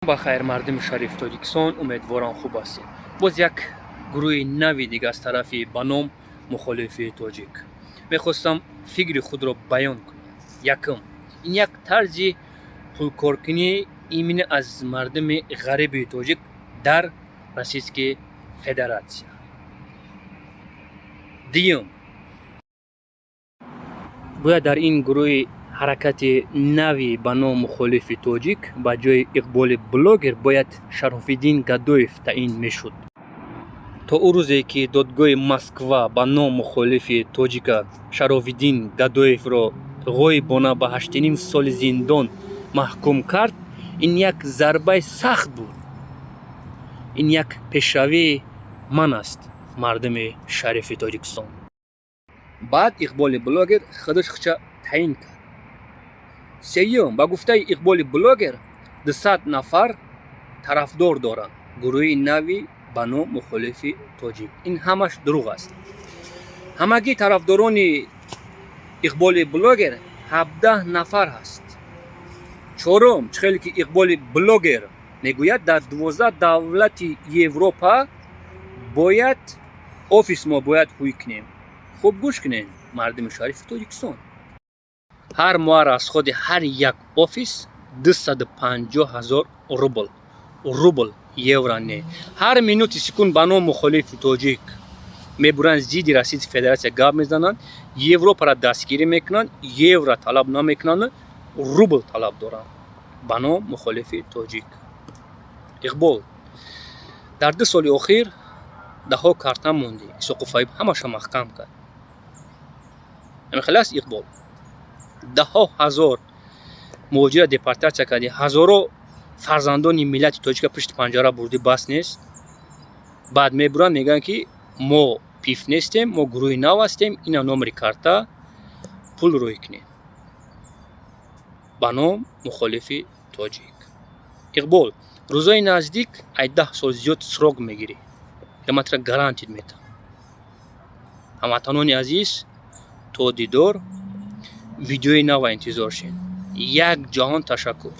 Ба хайр, мардуми шариф Тоҷикистон, умедворам, хуб ҳастед. Боз як гурӯҳи нави дига аз тарафи ба ном мухолифи тоҷик. Мехостам фикри худро баён кунам. Якум, ин як тарзи пулкоркунӣ именно аз мардуми ғариби тоҷик дар Российский Федератсия. Дуюм, бояд дар ин гурӯҳи ҳаракати нави ба ном мухолифи тоҷик ба ҷои Иқболи блогер бояд Шарофиддин Гадоев таъин мешуд. То ӯ рӯзе ки додгоҳи Москва ба ном мухолифи тоҷика Шарофиддин Гадоевро ғоибона ба 8,5 соли зиндон маҳкум кард, ин як зарбаи сахт буд. Ин як пешравии ман аст, мардуми шарифи Тоҷикистон. Баъд Иқболи блогер худаш худша таъин кард. Сеюм, ба гуфтаи Иқболи блогер, 200 нафар тарафдор доранд гурӯҳи нави ба ном мухолифи тоҷик. Ин ҳамаш дурӯғ аст. Ҳамагӣ тарафдорони Иқболи блогер 17 нафар ҳаст. Чорум, чӣ хеле ки Иқболи блогер мегӯяд, дар 12 давлати Европа бояд офис мо бояд ҳуй кунем. Хуб гӯш кунед, мардуми шарифи Тоҷикистон: ҳар моҳ расходи ҳар як офис 250 ҳазор рубл, рубл, евро не. Ҳар минути секунд ба ном мухолифи тоҷик мебуранд, зидди Российской Федерация гап мезананд, Европаро дастгирӣ мекунанд, евро талаб намекунанд, рубл талаб доранд ба ном мухолифи тоҷик. Иқбол, дар 2 соли охир даҳҳо карта мондӣ, Исоқу Фаиб ҳамаша маҳкам кард. Ҳамин аст, Иқбол. Даҳҳо ҳазор муҳоҷира депортатсия кардӣ, ҳазоро фарзандони миллати тоҷика пушти панҷара бурдӣ, бас нест? Баъд мебуранд, мегӯянд, ки мо ПИФ нестем, мо гурӯҳи нав ҳастем, ина номери карта, пул рӯй кунем ба ном мухолифи тоҷик. Иқбол, рӯзои наздик ай 10 сол зиёд срок мегирӣ, ман тира гарантия метам. Ҳамватанони азиз, то дидор, видеои нава интизор шед. Як ҷаҳон ташаккур.